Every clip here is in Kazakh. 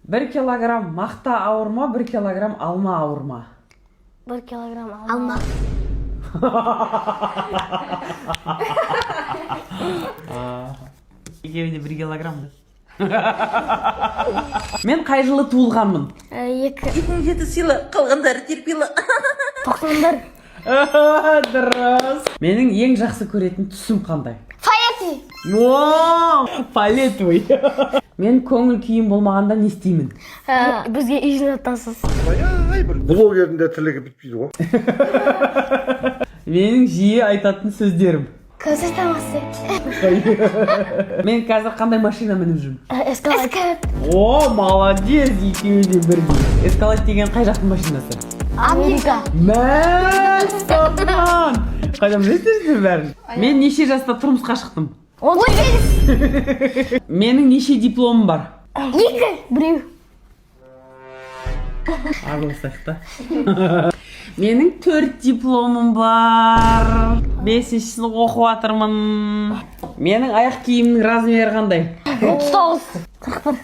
1 килограмм мақта ауыр ма, 1 килограмм алма ауыр ма? 1 килограмм алма. Екеуі де 1 килограмм да. Мен қай жылы туылғанмын? Екі. 2007 сыйлы, қалғандары терпилі. 91. Дұрыс. Менің ең жақсы көретін түсім қандай? Фаети. О, фиолетовый. Мен көңіл күйім болмағанда не істеймін? Бізге үй жинатасыз. Ай, бір блогердің де тірлігі бітпейді ғой. Менің жиі айтатын сөздерім? Көзі тамасы. Мен қазір қандай машина мініп жүрмін? Эскалат. О, молодец, екеуі де бірдей. Эскалат деген қай жақтың машинасы? Америка. Мәссаған, қайдан білесіздер бәрін? Мен неше жаста тұрмысқа шықтым? 18. Менің неше дипломым бар? Екі. Біреу. Араласайық та. Менің төрт дипломым бар, бесіншісін оқып жатырмын. Менің аяқ киімімнің размері қандай? 39. 41.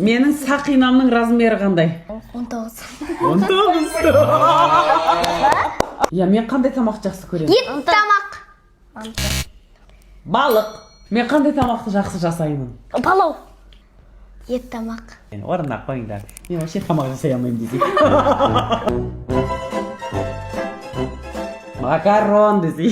Менің сақинамның размері қандай? 19. 19, иә. Мен қандай тамақ жақсы көремін? Ет тамақ. Балық. Мен қандай тамақты жақсы жасаймын? Палау. Ет тамақ. Орнына қойыңдар, мен вообще тамақ жасай алмаймын десей, макарон десей.